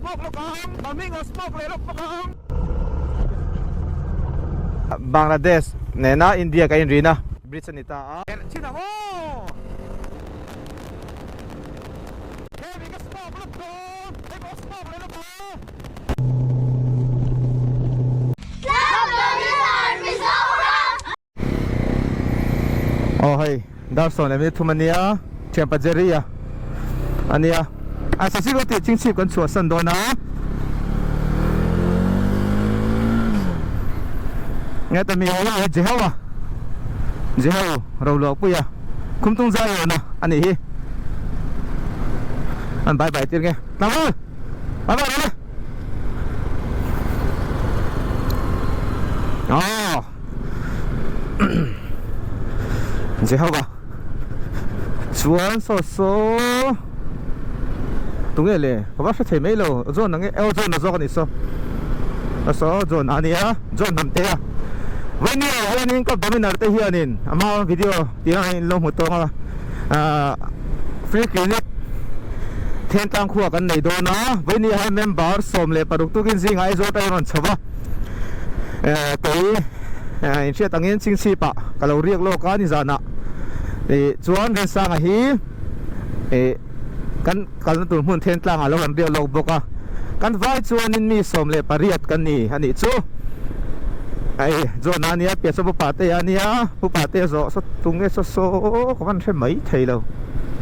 smoke lawk ang, Maming a smoke leh lawk bawk ang. Bangladesh nena India ka inrina bridge a ni ta a. Chhin ang aw! Hemi ka smoke lawk dawn, hei pawh smoke leh lawk ang. Aw hei dar sawn leh minute thum ania thianpa Jerry a ania a sasi rawh tih chingchhip kan chhuah san dawn a nge ta mi hi Jeho a Jeho ro luah pui a khumtung zai awna anih hi an bye bye tir nge tlangval bye bye rawh le. Aw Jehovah chuan saw saw tunge le ka va hre thei mai lo John ang e aw John a zawk a ni saw a saw John a nia John hnam te a vawinia hianin ka dominar te hianin a hma video tih ang in lo hmu tawng a ah free clinic Thentlang khua kan nei dawn a vawinia hian member 16 tukin zingah Aizawl atangin rawn chho va eh kei eh inhriat angin chingchhip ah ka lo riak lawk a nizanah ih chuan Rensanga hi ih kan kalna tur hmun Thentlang ah lo rawn riak lawk bawk a kan vai chuanin mi 18 kan ni a nih chu hei John a nia piah saw Pupa te a nia Pupa te zawh saw tung nge saw saw ka van hre mai thei lo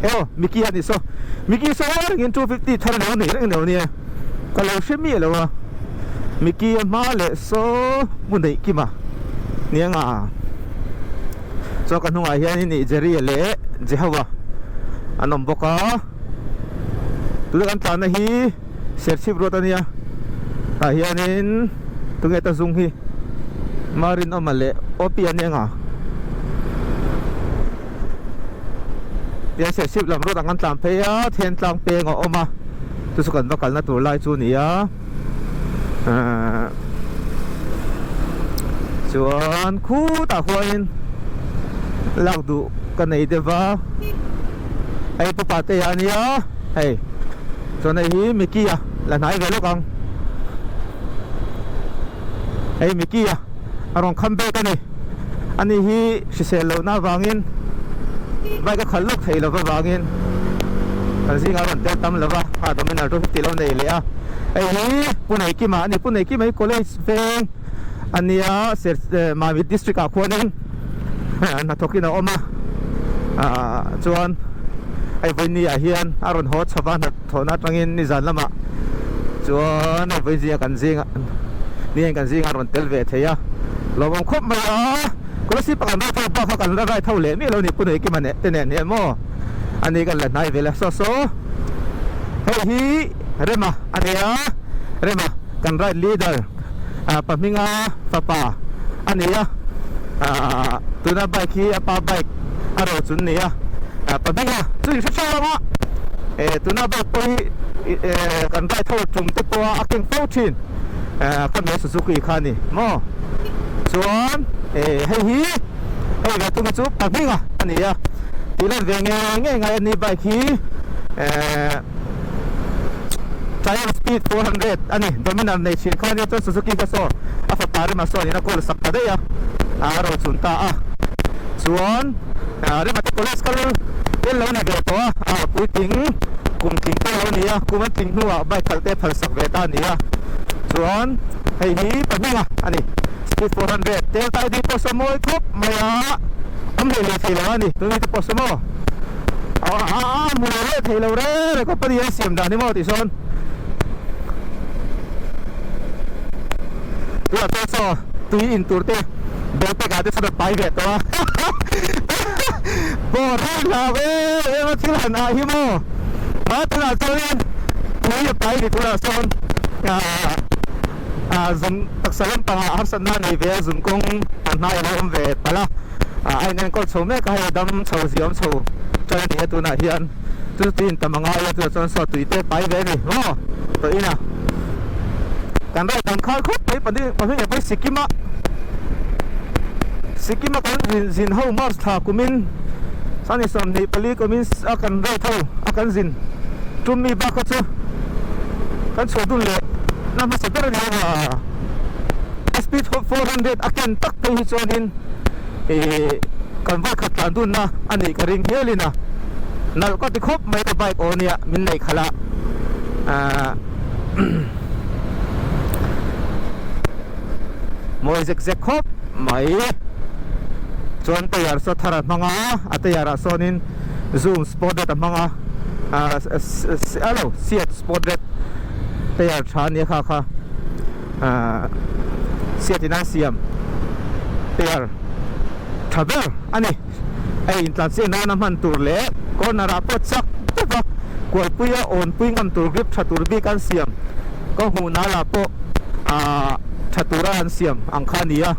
emaw Mickey a nih saw Mickey saw rengin 250 thar lo nei reng lo nia. Ka lo hre miah lo a, Mickey a hma leh saw hmu neih kim a nia nga chuan ka hnungah hianin ih Jerry-a leh Jehovah an awm bawk a, tuna kan tlanna hi Serchhip road a nia tah hianin tunge ta zung hi Marinawma leh Opi a nia nga. Tiang Serchhip lam road ang kan tlan phei a Thentlang peng a awm a chu chu kan va kalna tur lai chu a ni a ahh chuan khutah khuanin lak duh ka nei deuh va hei pu Patea a nia hei chuan hei hi Mickey a la hnai ve lawk ang hei Mickey a. a rawn kham bek a ni. Ani hi hrisel lohna avangin bike a khalh lawk thei lova vangin kan zingah a rawn tel tam lova a Dominar 250 lo nei leh a. Hei hi Pu Neikima a ni. Pu Neikima hi college veng a nia Mamit district ah khuanin hnathawkin a awm a ah chuan hei vawiini ah hian a rawn haw chho va hnathawhna atangin nizan lamah chuan hei vawiin kan zingah Ni kan zingah rawn tel ve thei a, lawmawm khawp mai a, Kolasib a kan rai tho bak kha kan la rai tho leh miah lo ni Pu Neikima neh te nen hian maw a ni kan la hnai vel a saw saw hei hi Rema a ni a, Rema kan ride leader ah pa hminga fapa a ni a, ah tuna bike hi a pa bike a ro chun ni a, ah pa hminga chu in hre hrang ang a, eh tuna bike pawh hi eh kan ride tho tum te pawh a a keng fo thin. Ka hmel Suzuki kha a ni maw chuan hei hi hei ve thung hi chu pahnih a ni a tih lan ve nge nge ngai a ni bike hi Triumph Speed 400 a ni Dominar nei thin kha a nia chuan Suzuki kha saw a fapa rema sawn in a kawl sak ta daih a a ro chun ta a chuan rema te college kal tel lo ni ve tawh a a puitling kum tling te lo ni a kum an tling hnuah bike khalh te phal sak ve ta a ni a chuan hei hi pahnih a ni speed 400 tel tai ding pawh saw mawi khawp mai a awm hlei hlei thei lo a ni tuni te pawh saw maw a a a hmu lo leh thei lo reng reng kawp a ni a siam dan hi maw tih sawn tunah chuan saw tui in tur te bel pack ah te sawn a pai ve tawh a bawr hi hlau em em a thil han ah hi maw a tunah chuanin tui a pai ni tunah sawn ah zun taksa lampangah harsatna a nei ve a zun kawng a hnai a lo awm ve palh a ah a inenkawl chho mek a hei a dam chho ziawm chho tan a ni a tunah hian chu tui in tam a ngai a chutah chuan saw tui te a pai ve a ni maw tawh ina kan rai dan khar khawp mai pahnih pahnih leh pawh Sikkim a Sikkim a kan zin zin ho March thla kumin sani 24 kumin a kan rai tho a kan zin tum mi bak kha chu. Kan chhuah dun leh na hmasa ber a ni a, a speed 400 a ken tak phei hi chuanin ih kan vawi khat tlan dunna a nih ka ring hialin a nalh ka ti khawp mai ka bike aw nia min neih khalh a ahh mawi zek zek khawp mai chuan tyre saw thar a hmang a a tyre ah sawnin zoom sport red a hmang a ahh a lo seat sport red tyre tha ania kha kha ahh seat in a siam tyre tha ber a ni hei intlan chiah nana hman tur leh corner ah pawh chak deuh a kualpui a awnpui ngam tur grip tha tur bik an siam ka hmuh nal ah pawh ahh tha tura an siam ang kha a ni a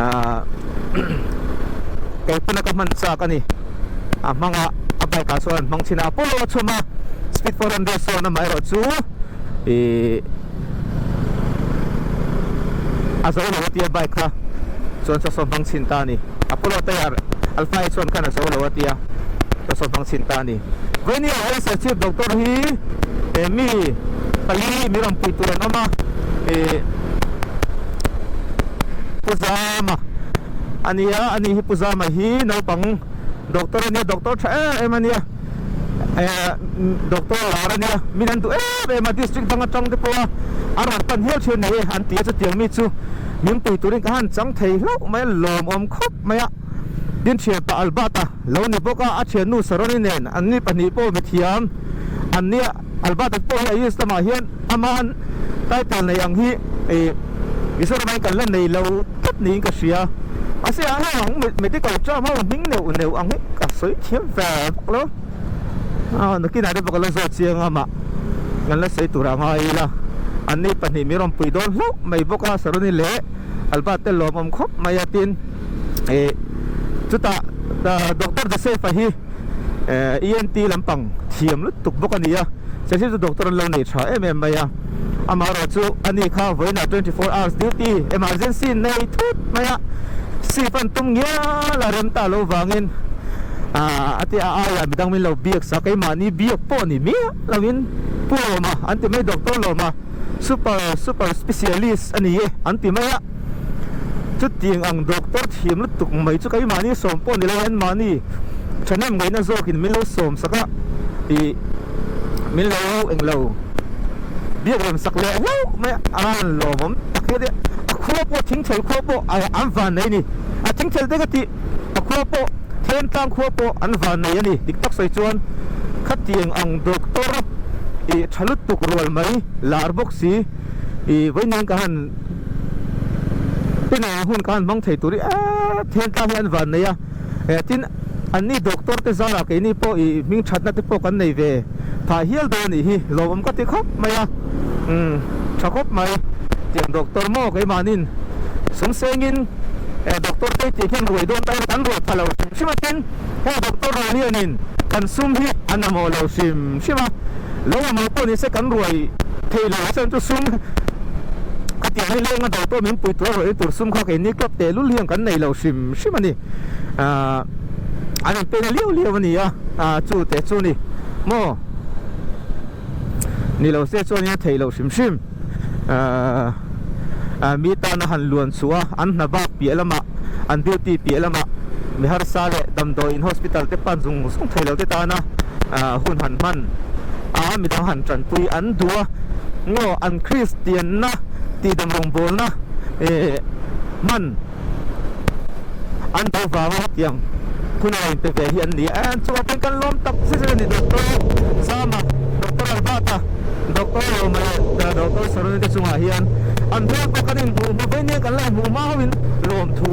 ahh keipawh na ka hman chak a ni a hmang a a bike ah chuan an hmang thin a Apollo a chhawm a speed 400 sawn amaherawh chu ihh a zo lo a tia bike kha chuan saw saw hmang chhin ta a ni Apollo tyre Alpha hi chuan khan a zo lo a tia saw saw hmang chhin ta a ni Vawini ah hian Serchhip doctor hi he mi pali mi rawn pui tur an awm a ih Pu Zama a nia ani hi Pu Zama hi naupang doctor a nia doctor tha em em a nia eh doctor lar a nia min an duh em em a district dang atang te pawh a a rawn pan hial thin nei an ti a chutiang mi chu min pui turin ka han chang thei hlauh mai a lawmawm khawp mai a tin thianpa Albert-a lo ni bawk a a thiannu Saroni nen an ni pahnih pawh mithiam an nia Albert-a pawh hi a use lamah hian ama an title nei ang hi ih Mizoram ah hian kan la nei lo tlat niin ka hria mahse a ho ang medical term ho hming neuh neuh ang hi ka sawi thiam ve vak lo a nakinah te pawh ka la zawt chiang a mah kan la sawi tur a ngai ila an ni pahnih mi rawn pui dawn hlauh mai bawk a Saroni leh Albert te lawmawm khawp mai a tin ih chutah Doctor Joseph-a hi. ENT lampang thiam lutuk bawk a ni a, Chelsea chu doctor an lo nei tha em em mai a, amaherawh chu ani kha vawiinah 24 hours duty emergency nei thut mai a, shift an tum ngial a rem ta lo vangin a ti a aiah midang min lo biak sak keimahni biak pawh ni miah lovin Pu Lawma an ti mai Doctor Lawma super super specialist a ni e an ti mai a. Chutiang ang doctor thiam lutuk mai chu keimahni sawm pawh ni lo hian mahni thahnem ngaihna zawkin min lo sawm sak a ih min lo englo biak rem sak leh hlauh mai a a han lawmawm tak hian a khua pawh thingthel khua pawh an van nei a ni a thingthel te ka tih a khua pawh thentlang khua pawh an van nei a ni dik tak sawi chuan khatiang ang doctor ih tha lutuk rual mai lar bawk si ih vawiin ka han Tunah hun khan hmang thei tur hi eee thian tlang hi an van nei a, eh tin anni doctor te zarah keini pawh ih hming thatna te pawh kan nei ve phah hial dawn anih hi lawmawm ka ti khawp mai a, umm tha khawp mai tiang doctor maw keimahnin sum sengin eh doctor te tih hian ruai dawn ta ila kan ruai pha lo hrim hrim a tin heng doctor rual hianin kan sum hi an mamawh lo hrim hrim a. Lo mamawh pawh ni se kan ruai thei lo a chuan chu sum ka tih ang hi lenga do pawh min pui tur a ruai tur sum kha keini club teh lul hian kan nei lo hrim hrim a ni ahh an in peng a liau liau a ni a ahh chu teh chu ni maw ni lo se chuan in a thei lo hrim hrim ahh ah mi tana han luan chhuah a an hna bak piah lamah an duty piah lamah mi harsa leh damdawiin hospital te pan zung zung thei lo te tana ah hun han hman a midang han tanpui an duh a ngaw an Kristian na tihdam rawngbawlna eh hman an do vanga hetiang hun a rawn pe ve hi an ni a en chungah pawhin kan lawm tak zet zet a ni Doctor Zama Doctor Albert-a Doctor Lawma leh Doctor Saroni te chungah hian an hmel pawh kan inhmuh hma vei nia kan la inhmuh hma hoin lawmthu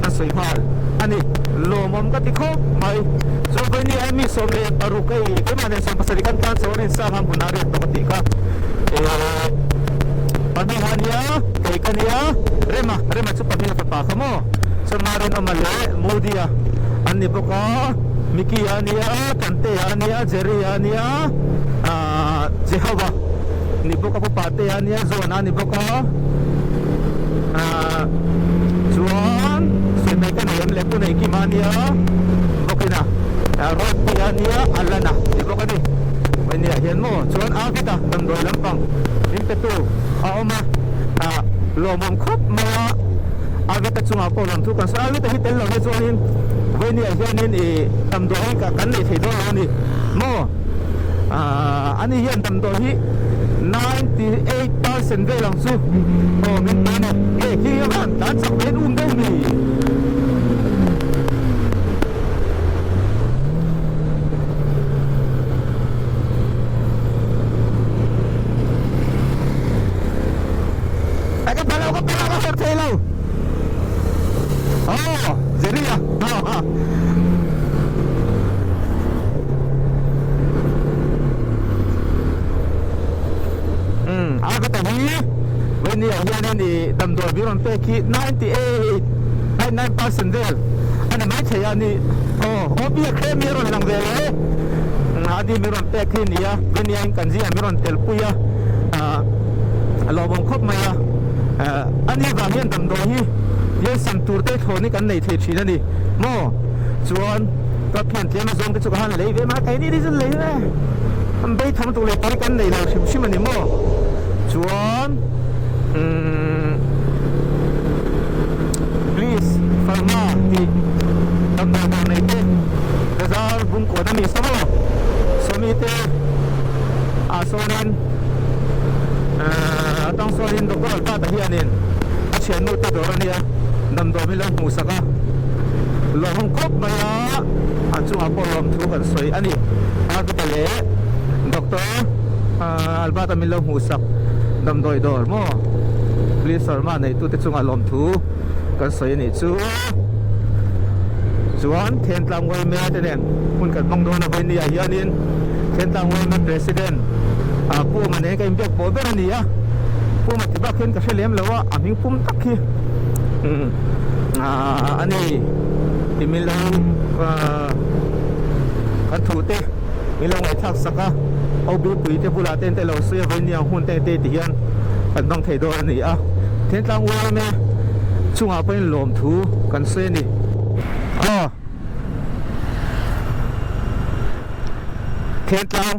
a sawi nghal a ni lawmawm ka ti khawp mai chuan vawiin hi mi 16 hei keimah nen 17 kan tan chho a rinsa khan hmun a riat tawh a tih kha eh pahnih a nia kei ka nia Rema Rema chu pahnih a fapa kha maw chuan Marinawma leh Moody-a an ni bawk a Mickey-a a nia Tante-a a nia Jerry-a a nia ahh Jehovah ni bawk a Pupa te a nia John-a a ni bawk a ahh chuan sawi ka nei em leh Pu Neihkima a nia bawkin a Rodney-a a nia Alana ni bawk a ni. hian maw chuan Arvita damdawi lampang min petu a awm a, ah lawmawm khawp mai a, Arvita chungah pawh lawmthu kan sawi a, Arvita hi tel lo hi chuanin vawinia hianin ih damdawi hi kan nei thei dawn lo a ni maw, ah ani hian damdawi hi 98% vel ang chu aw min pe a ni, hei khi a van tlan chak ve in um deuh ni. Ai ka palo ka palo ka hawr thei lo. Oh, Jerry a. Um, a ka ta hi. Vậy ni ah hian ni damdawi bi rawn pek hi 98 99% vel ani mai thei a ni. Aw, aw biak hle mi a rawn lang ve le. Adi mi rawn pek hi a ni a, veniain kan zingah mi rawn tel pui a, ah a lawmawm khawp mai a. Ah ani vang hian damdawi hi liansam tur te thlawn hi kan nei thei thin a ni maw? Chuan ka phian tlem a zawng te chu ka han lei ve mai a, keini hi chu lei ve an bei tham tuk leh pawh hi kan nei lo hrim hrim a ni maw? Chuan umm. Please Pharma tih damdawi dawr nei te bazar bung kawn a ni sa maw sawmi te ah sawnin ahh atang sawnin doctor Albert-a hianin a thiannu te dawr a nia damdawi min lo hmuh sak a lawmawm khawp mai a a chungah pawh lawmthu kan sawi a ni Arpita leh doctor Albert-a min lo hmuh sak damdawi dawr maw. Please Sharma neitute chungah lawmthu kan sawi a nih chu. Chuan Thentlang Uaime te nen hun kan hmang dawn a vawinia hianin Thentlang Uaime President ah Pu Awma nen ka inbiak pawh ber a ni a. Pu Awma ti bak hian ka hre lem lo a, a hming pum tak hi a ni ti min lo kan thu te min lo ngaihthlak sak a. OB pui te bulah te te lo sawi a vawinia hun te te ti hian kan hmang thei dawn a ni a, Thentlang uaime chungah pawhin lawmthu kan sawi a ni. Aw Thentlang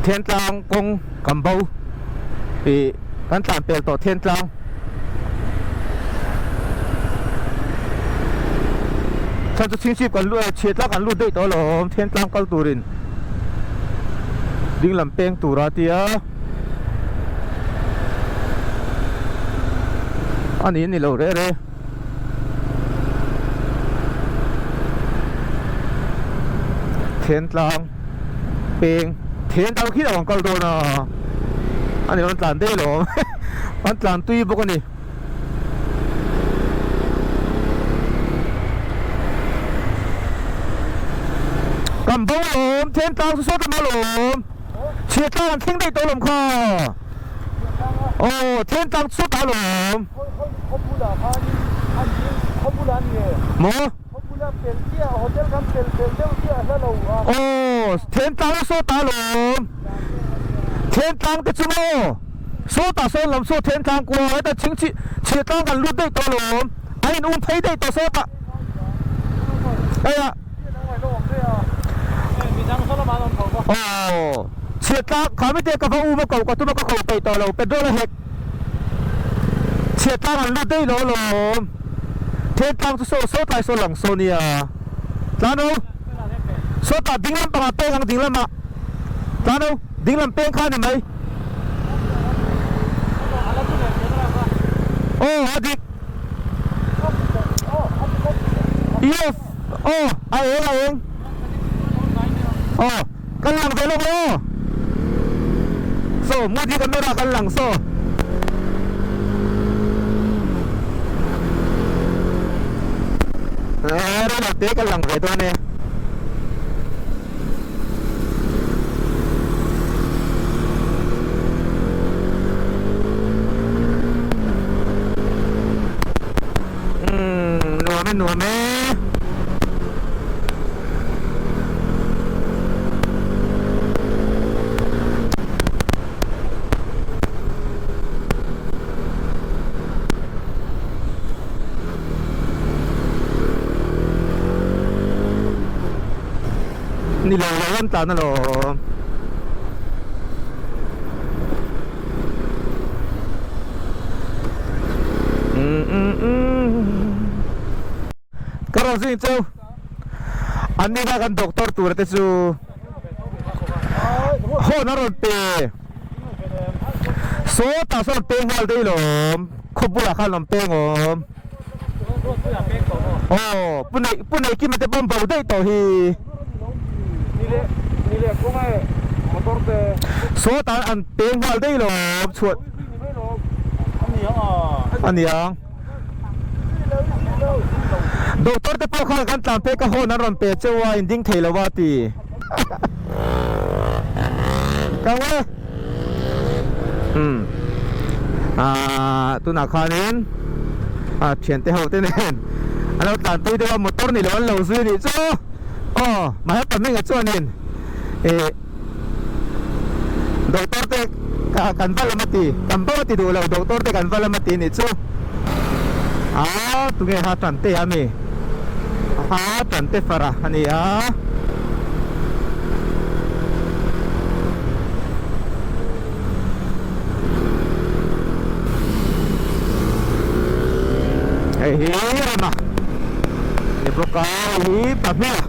Thentlang kawng kan bo ih kan tlan pel tawh Thentlang chhan chu chhingchhip kan lut chhiat la kan lut daih tawh alawm Thentlang kal turin dinglam peng tura tia. A ni ni lo reh reh. Thentlang peng Thentlang khi lo ang kal dawn a a ni rawn tlan daih lo an tlan tui bawk a ni. Kan bo lawm Thentlang chu sawt lam alawm. Chhiat tlang an thleng daih tawh lawm kha. Aw then tlang chhuat a lawm. Maw? Aw then tlang a sawt a lawm. Then tlang te chu maw? Sawtah sawn lam saw then tlang kual heta chhing chhi chhiat tlang kan lut daih tawh lawm. A in um phei daih tawh sawtah. Eia. Aw chhiat tlak kha mite ka va um a ko ka tum a ka ko peih tawh lo petrol a hek chhiat tlang an lut daih lo alawm then tlang chu saw saw tlai saw lang saw nia tlan o sawtah ding lampangah peng ang ding lamah tlan o ding lam peng kha a ni mai aw a dik. Yes aw a eng a eng aw kan lang ve lawk lo saw modi camera kan lang saw rei te kan lang ve dawn e. Umm nuam e nuam e. Ni lo lo an tlan alawm. Ka rawn zing cheu. An ni kha kan doctor tura te chu hawn a rawn pe. Sawtah sawn peng nghal daih lawm. Khaw bulah khan rawn peng awm. Aw pu neih pu neih kima te pawh an bo daih tawh hi. Sawtah an peng nghal daih lawm chhuat. A niang. Doctor te pawh khan kan tlan phei ka hawn an rawn pe cheu a in ding thei lo a ti. Ka nge. Umm. Ahh tunah khanin ah thiante ho te nen an lo tlan pui deuh a motor ni lo an lo zui anih chu. Aw mahse pahming ah chuanin ih Doctor te ka kan va lam a ti kan va ti duh lo doctor te kan va lam a ti nih chu aa tunge ha tan te ami ha tan te fara a ni a. Hei hi rema ni bawk a hei hi pahnih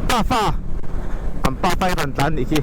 pafa an pafa hi rawn tlan nih khi.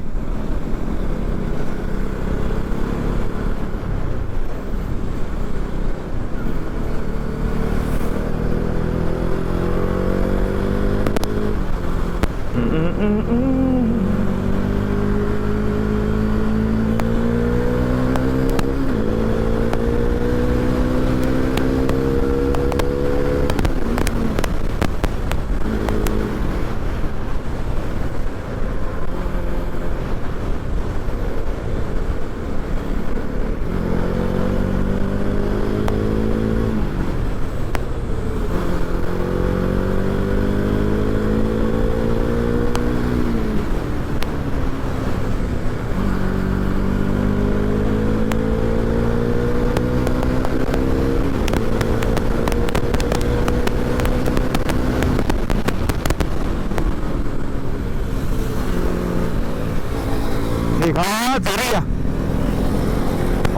Hei kha Jerry a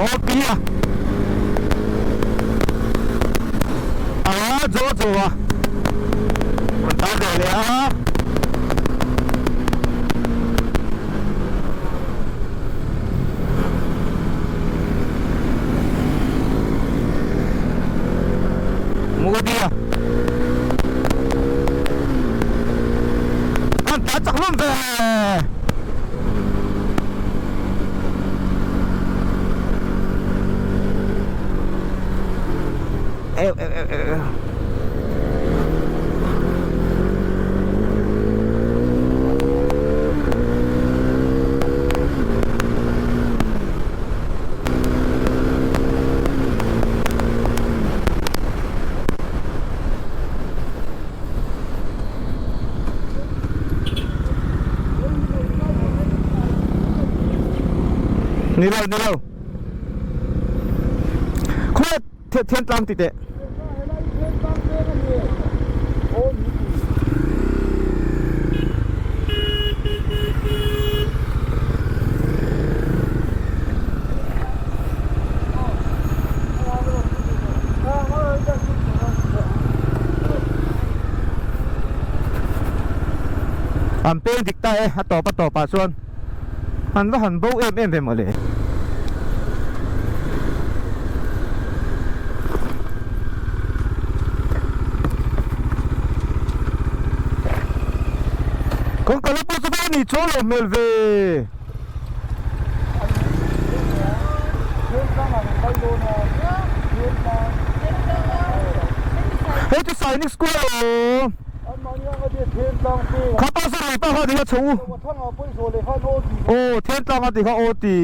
aw pi a a Jojo a rawn tar ve leh a. Mugadia An ta chak hlawm ve. Eu eu eu eu. Ni lo ni lo Khawi thian tlang ti teh. An peng dik ta e a tawp a tawp ah chuan an va han bo em em ve mawle. Kawngka la pawh chu va ni chuang lo hmel ve. Hei chu Sainik School alo. Kha pa saw rei pa kha ti kha chho u. Aw Thentlang a ti kha aw ti.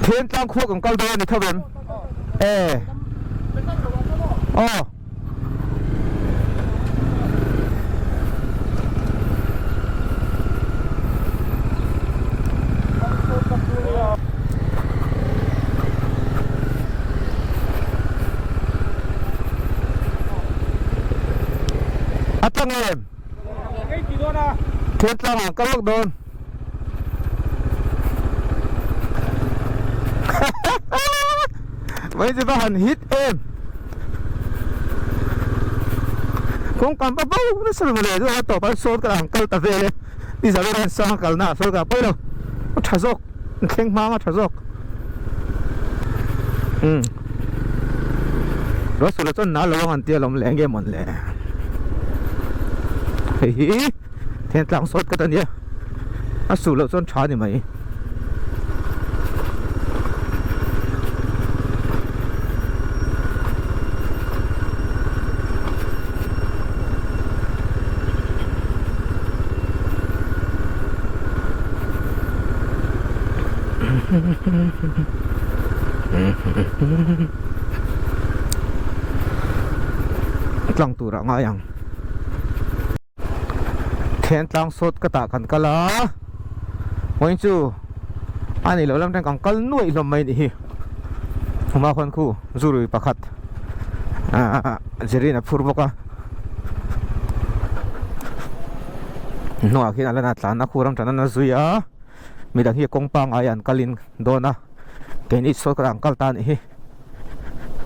Thentlang khua kan kal dawn a ni tho em? E. Aw. A tlang em? Thentlang ah kal lawk dawn. Mai chu va han hit em. Kawng kam pa bo nasa lo mawle chu a tawp a sawn ka ang kal ta vel e. Ni zan vel sang kal na sawn ka pawi lo. A tha zawk thleng hmang a tha zawk. Umm. Ruahsula chuan na lo ang an tia lawm le enge mawn le. Hei hi Thentlang sawt ka ta nia a suh loh chuan tha ni mai. Tlang turah ngai ang. Thentlang sawt ka tah kan kal a, vawiin chu a nih loh lam tan kan kal nuaih hlawm mai anih hi. Hma khuan khu zurui pakhat ahh Jerry-in a phur bawk a. Hnungah khian a la na tlan a khu ram tan a na zui a, midang hi kawng pangngai an kalin dawn a, keini sawt ka tah an kal ta anih hi.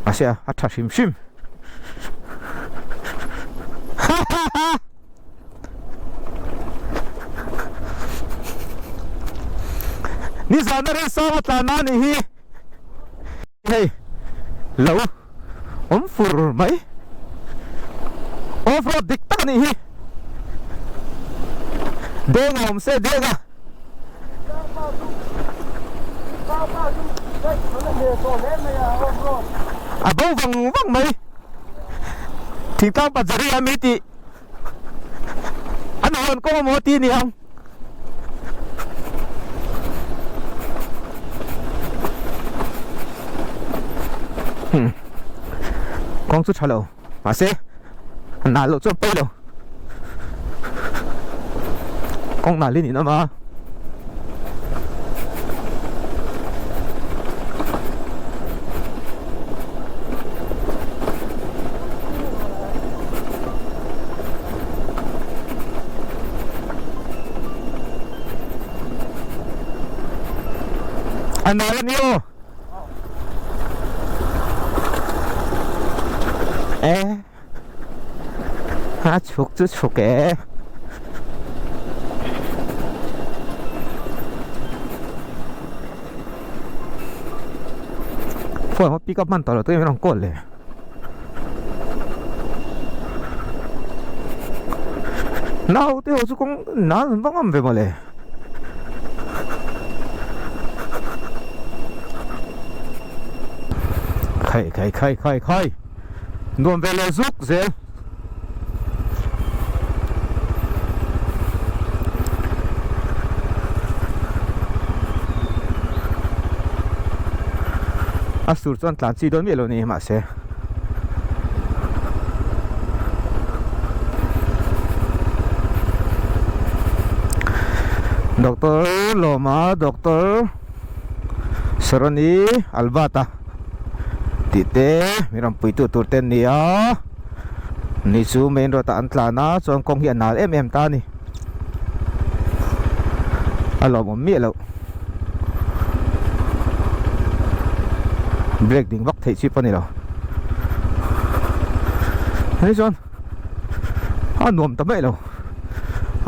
Mahse a tha hrim hrim. Nizan a rei sang a tlan a nih hi. Hei lo awm fur mai. Off road dik tak a nih hi. Denga awm se denga. A bo vang vang mai. Thingtlang Pajari a mi tih an hawn kawng amaw ti ni ang. Hmm. Kawng chu tha lo. Mahse nal loh chuan pawi lo. Kawng nal in in awm a. A nal a ni aw. E a chhuk chu chhuk e. Phone pick up hman tawh lo tuin min rawn call le. Naute ho chu kawng nan an va ngam ve mawle. Khai khai khai khai khai nuam ve leh zuk zel. A sur chuan tlan chi dawn miah lo ni mahse. Doctor Lawma Doctor Saroni Albata tih te mi rawn puitu tur te an ni a ni chu main road ah an tlan a chuan kawng hi a nal em em ta a ni a lawmawm miah loh. Brake ding vak theih chi pawh a ni lo hei chuan a nuam ta mai lo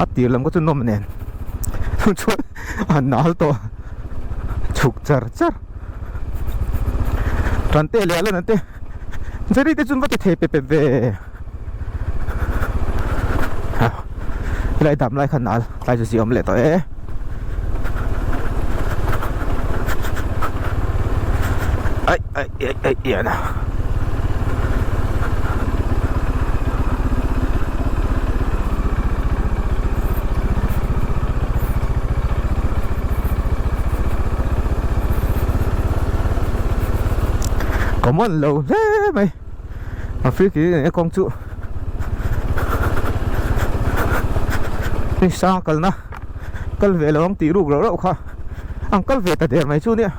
a tir lam kha chu nawm nen chuan a nal tawh chhuk char char tan te leh a lan te Jerry te chu va ti thei pe pe ve helai dam lai kha nal tlai chu zia awm leh tawh e. Ai ai ai ai ian a. Common lo hle mai a free kick kawng chu hei sang kalna kal ve lo ang tih ruk rauh rauh kha ang kal ve ta der mai chu nia.